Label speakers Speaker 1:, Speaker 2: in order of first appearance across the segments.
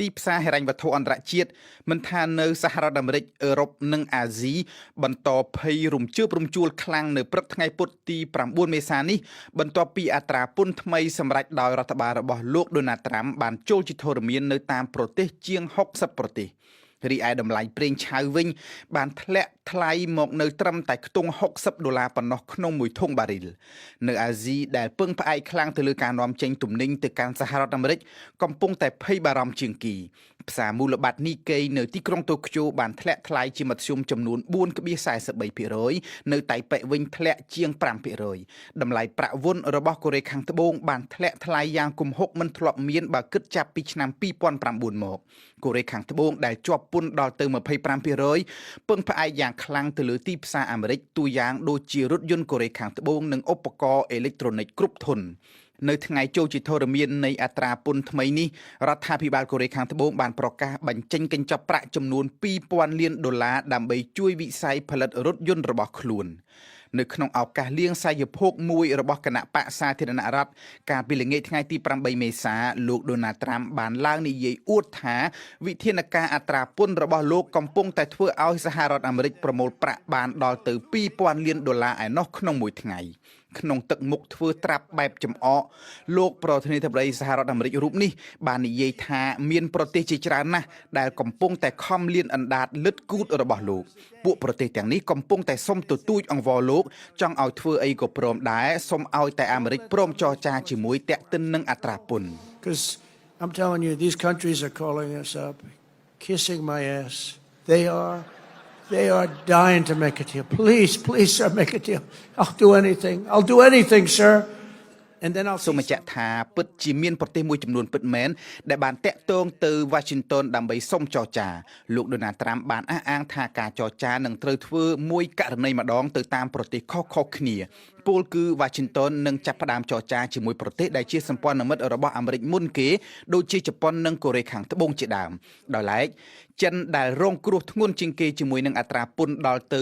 Speaker 1: ទីផ្សារហិរញ្ញវត្ថុអន្តរជាតិមិនថានៅសហរដ្ឋអាមេរិកអឺរ៉ុបនិងអាស៊ីបន្តភ័យរំជើបរំជួលខ្លាំងនៅព្រឹកថ្ងៃពុធទី9មេសានេះបន្ទាប់ពីអត្រាពន្ធថ្មីសម្រេចដោយរដ្ឋបាលរបស់លោកដូណាល់ត្រាំបានចូលជាធរមាននៅតាមប្រទេសជាង60ប្រទេសរីឯតម្លៃប្រេងឆៅវិញបានធ្លាក់ថ្លៃមកនៅត្រឹមតែខ្ទង់60ដុល្លារប៉ុណ្ណោះក្នុងមួយធុងបារីលនៅអាស៊ីដែលពឹងផ្អែកខ្លាំងទៅលើការនាំចេញទំនិញទៅកាន់សហរដ្ឋអាមេរិកកំពុងតែភ័យបារម្ភជាងគីផ្សារមូលបត្រនីកេនៅទីក្រុងតូក្យូបានធ្លាក់ថ្លៃជាមធ្យមចំនួន4.43%នៅតៃប៉េវិញធ្លាក់ជាង5%តម្លៃប្រាក់វុនរបស់កូរ៉េខាងត្បូងបានធ្លាក់ថ្លៃយ៉ាងគំហុកមិនធ្លាប់មានបើគិតចាប់ពីឆ្នាំ2009មកកូរ៉េខាងត្បូងដែលជាប់ពន្ធដល់ទៅ25%ពឹងផ្អែកយ៉ាងខ្លាំងទៅលើទីផ្សារអាមេរិកទូយ៉ាងដូចជារថយន្តកូរ៉េខាងត្បូងនិងឧបករណ៍អេឡិចត្រូនិកគ្រប់ធុននៅថ្ងៃចូលជាធរមាននៃអត្រាពន្ធថ្មីនេះរដ្ឋាភិបាលកូរ៉េខាងត្បូងបានប្រកាសបញ្ចេញកញ្ចប់ប្រាក់ចំនួន2000លានដុល្លារដើម្បីជួយវិស័យផលិតរថយន្តរបស់ខ្លួននៅក្នុងឱកាសលៀងសាយភោគមួយរបស់គណបក្សសាធារណរដ្ឋកាលពីល្ងាចថ្ងៃទី8មេសាលោកដូណាល់ត្រាំបានឡើងនិយាយអួតថាវិធានការអត្រាពន្ធរបស់លោកកំពុងតែធ្វើឲ្យសហរដ្ឋអាមេរិកប្រមូលប្រាក់បានដល់ទៅ2000លានដុល្លារឯណោះក្នុងមួយថ្ងៃក្នុងទឹកមុខធ្វើត្រាប់បែបចំអកលោកប្រធានាធិបតីសហរដ្ឋអាមេរិករូបនេះបាននិយាយថាមានប្រទេសជាច្រើនណាស់ដែលកំពុងតែខំលៀនអណ្ដាតលិតគូតរបស់លោកពួកប្រទេសទាំងនេះកំពុងតែសុំទទូចអង្វរលោកចង់ឲ្យធ្វើអីក៏ព្រមដែរសុំឲ្យតែអាមេរិកព្រមចរចាជាមួយតាក់ទិននឹងអត្រាពន្ធ
Speaker 2: Because I'm telling you, these countries are calling us up, kissing my ass. They are dying to make a deal. Please, please, sir, make a deal. I'll do anything. I'll do anything, sir. And then I'll
Speaker 1: សូមបញ្ជាក់ថាពិតជាមានប្រទេសមួយចំនួនពិតមែនដែលបានតាក់ទងទៅ Washington ដើម្បីសុំចរចាលោកដូណាល់ត្រាំបានអះអាងថាការចរចានឹងត្រូវធ្វើមួយករណីម្ដងទៅតាមប្រទេសខុសៗគ្នាពោលគឺ Washington នឹងចាប់ផ្ដើមចរចាជាមួយប្រទេសដែលជាសម្ព័ន្ធមិត្តរបស់អាមេរិកមុនគេដូចជាជប៉ុននិងកូរ៉េខាងត្បូងជាដើមដោយឡែកចិនដែលរងគ្រោះធ្ងន់ជាងគេជាមួយនឹងអត្រាពន្ធដល់ទៅ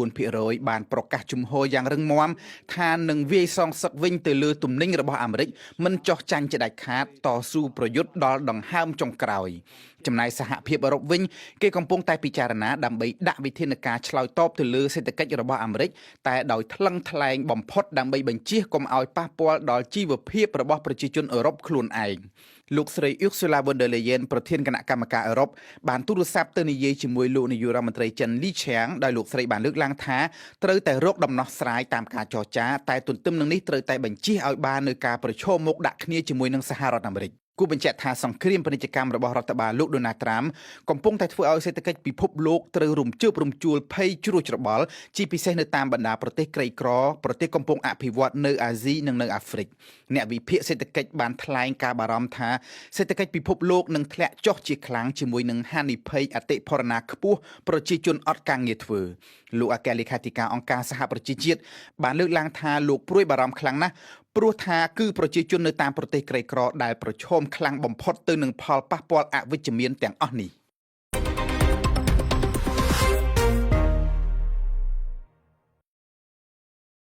Speaker 1: 104%បានប្រកាសជំហរយ៉ាងរឹងមាំថានឹងវាយសងសឹកវិញទៅលើទំនិញរបស់អាមេរិកមិនចោះចាញ់ជាដាច់ខាតតស៊ូប្រយុទ្ធដល់ដង្ហើមចុងក្រោយចំណែកសហភាពអឺរ៉ុបវិញគេកំពុងតែពិចារណាដើម្បីដាក់វិធានការឆ្លើយតបទៅលើសេដ្ឋកិច្ចរបស់អាមេរិកតែដោយថ្លឹងថ្លែងបំផុតដើម្បីបញ្ជៀសកុំឲ្យប៉ះពាល់ដល់ជីវភាពរបស់ប្រជាជនអឺរ៉ុបខ្លួនឯងលោកស្រី Ursula von der Leyen ប្រធានគណៈកម្មការអឺរ៉ុបបានទូរស័ព្ទទៅនិយាយជាមួយលោកនាយករដ្ឋមន្ត្រីចិនលីឆៀងដោយលោកស្រីបានលើកឡើងថាត្រូវតែរកដំណោះស្រាយតាមការចរចាតែទន្ទឹមនឹងនេះត្រូវតែបញ្ជៀសឲ្យបាននូវការប្រឈមមុខដាក់គ្នាជាមួយនឹងសហរដ្ឋអាមេរិកគូបញ្ជាក់ថាសង្គ្រាមពាណិជ្ជកម្មរបស់រដ្ឋបាលលោកដូណាល់ត្រាំកំពុងតែធ្វើឲ្យសេដ្ឋកិច្ចពិភពលោកត្រូវរំជើបរំជួលភ័យជ្រួលច្របល់ជាពិសេសនៅតាមបណ្ដាប្រទេសក្រីក្រប្រទេសកំពុងអភិវឌ្ឍនៅអាស៊ីនិងនៅអាហ្វ្រិកអ្នកវិភាគសេដ្ឋកិច្ចបានថ្លែងការបារម្ភថាសេដ្ឋកិច្ចពិភពលោកនឹងធ្លាក់ចុះជាខ្លាំងជាមួយនឹងហានិភ័យអតិផរណាខ្ពស់ប្រជាជនអត់ការងារធ្វើលោកអគ្គលេខាធិការអង្គការសហប្រជាជាតិបានលើកឡើងថាលោកព្រួយបារម្ភខ្លាំងណាស់ព្រោះថាគឺប្រជាជននៅតាមប្រទេសក្រីក្រដែលប្រឈមខ្លាំងបំផុតទៅនឹងផលប៉ះពាល់អវិជ្ជមានទាំងអស់នេះ។